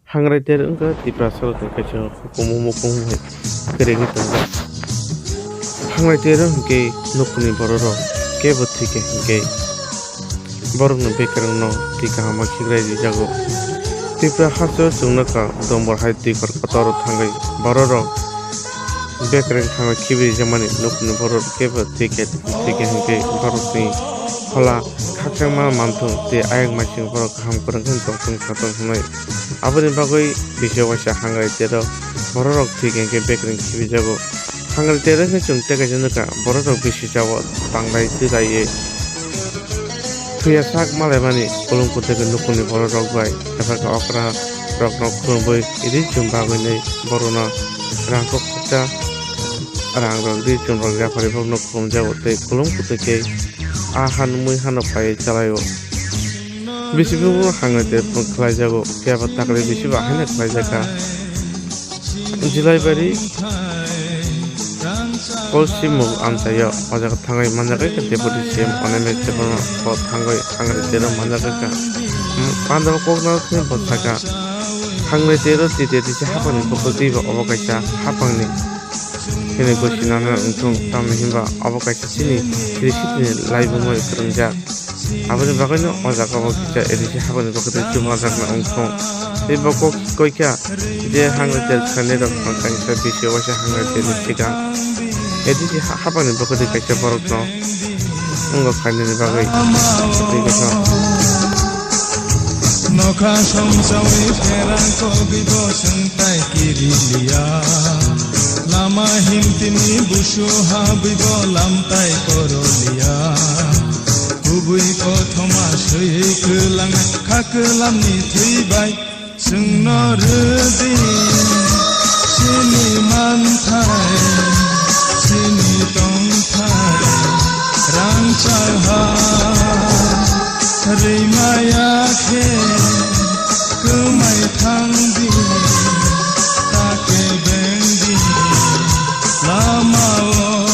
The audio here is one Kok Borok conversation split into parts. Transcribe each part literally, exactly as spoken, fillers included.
Hangrai ter wngkha Tiprasa rokni kaisa hukumu mukumu hai kwrwngwi tongjak. Hangrai ter hinkhe nukhungni bororok kebo thwikha hinkhe borokno bekerengno twi kaham khe rijagwi rijago. Tripura hasteo chwng nukha Dombor hai twikor kotor thangwi bororok bekereng thangwi khibirijak mani nukhungni bororok kebo thwikha thwikha hinkhe borokni phola khakchangma manthung tei ayang maising borok kaham kwrwng khe tongthung sathung hwnwi. Aboni bagwi bisi waisa hangrai terok bororok thwikha hinkhe bekereng khibijago. Hangrai terok khe chwng tei kaisa nukha bororok bisi chao tanglai twlaiwi thwiya sak malaimani kulum kuthwi khe nukhungni bororok bai eba khe okra rokno khulumwi ri chum bagwi nai borokno rang kok khoksa rang rok ri chum rok yaphari borokno khulumjago tei kulum kuthwi khe a han mui hano phaiwi chalaio. Bisi bumung hangrai ter khlaijago, phiya ba takri bisi ba haino khlaijakha. Julaibari Polsimuk amchaio o jaga thangwi manjakha khe Deputy C M Animesh Debbarma bo thangwi hangrai tero manjakha. Pandabo kokno thwngwi bo sakha, hangrai tero tite tise haphangni bukhuk twibo obo kaisa haphangni hwnwi gosina wngthung, tamni hinba obo kaisa chini risitni laibumui kwrwngjak. Aboni bagwino o jaga o kisa A D C habani bagwi tei chubajakna wngkha. Tei bo kok koikha je hangrai ter khlainai rok kaisa bisi waisa hangrai ter ni swkang A D C ha-, habani bagwi tei kaisa borokno wngkha khlainani bagwi. Tei kisa. Nokha songchawi pherang kogwi bo swngtai kiriliya. Lama himtini busu habwi bo lamtai koroliya. Kubui kothoma swi kwlang kha kwlamni thwi bai. Chwngno rwdi chini manthai, chini tongthai, rangchak ha rwimaya khe kwmai thangdi, ta kebengdi lamao.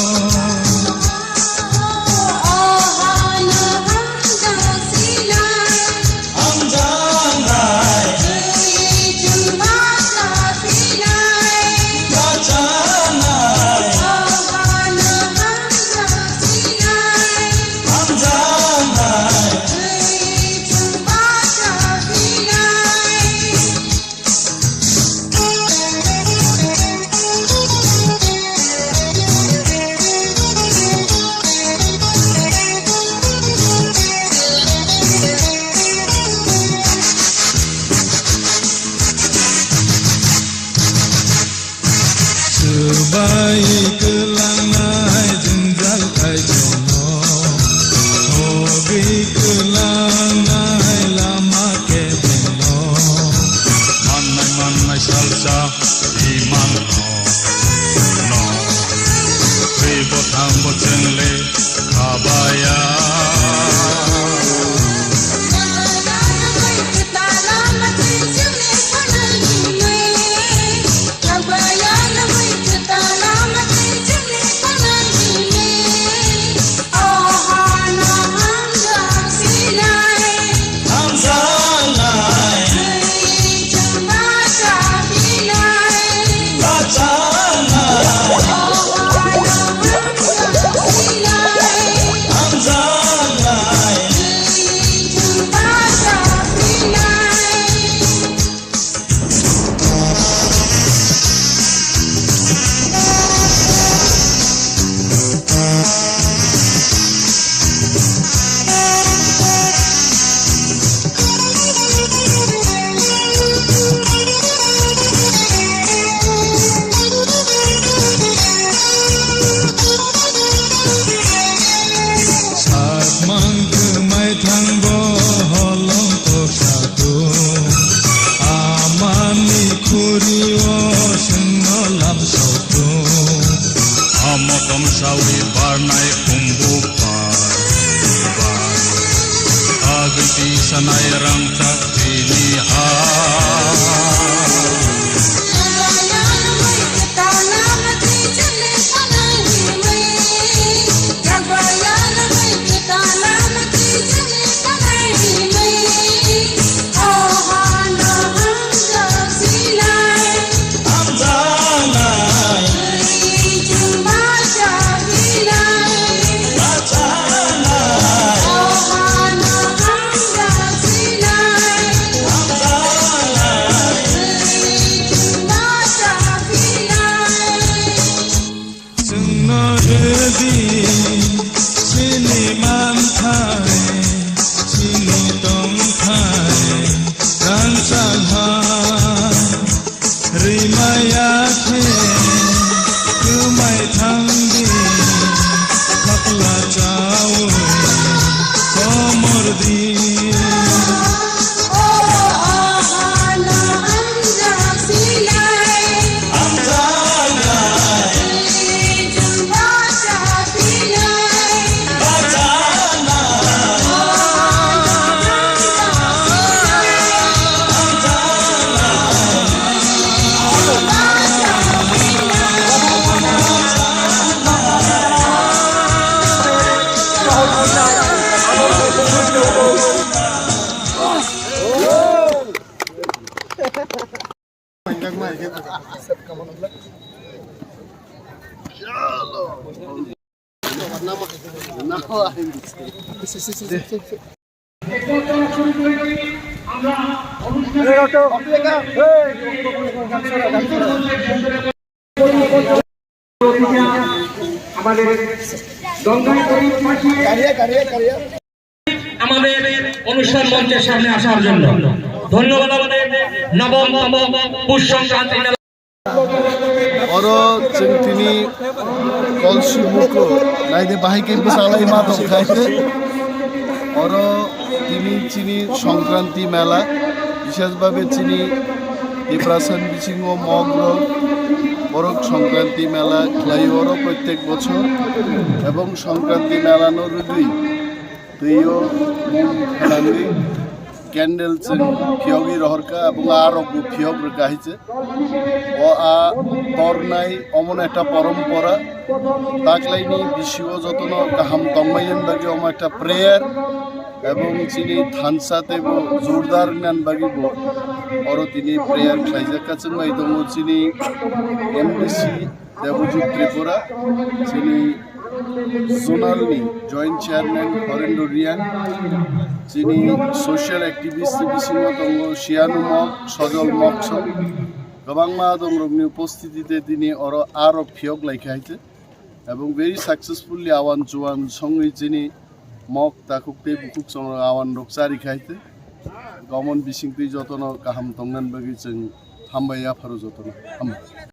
Swbai kwlangnai jwngjal kaitorno, hogwi kwlangnai lama kebenno, mannai mannai salsa imanno, no, twi bwthango chwngle khabaya. Rimaya khe kwmai thangdi, khakla chawi komordi. আমাদের অনুষ্ঠান মঞ্চের সামনে আসার জন্য ধন্যবাদ। আমাদের নবমতম পুষ সংক্রান্তি মেলা। Oro chwng tini kolsi muko naidi bahai khe bwchalai ma tong khai khe. Oro tini chini Songkranti mela, bishesh bhabe chini Tiprasa ni bisingo Mog rok borok Songkranti mela khlai oro prottek bochor, ebong Songkranti mela no rwgwi twi o mum phalangwi candle chwng phiyogwi rohorkha, ebong a rok bo phiyok rwkha hai se. O a tornai omono ekta porompora, taklaini bisio jotono kaham tongmai bagwi omo ekta prayer, ebong chini thansa teibo jordar wngna bagwi bo oro tini prayer khlaijak. Kachwng bai tongo chini M D C Debojit Tripura, chini zonal ni joint chairman Horendra Reang, chini social activist ni bisingo tongo Sianu Mok, Sojol Mok song, kwbangma dongrokni upostiti te tini oro arok phiyok lai kha hai te, ebong very successfully awan chuan songwi chini Mok takhuk tei bukhuk songrok awan rok chari kha hai te, gomon bising twi jotono kaham tongna bagwi chwng hambai yapharo jotono hambai.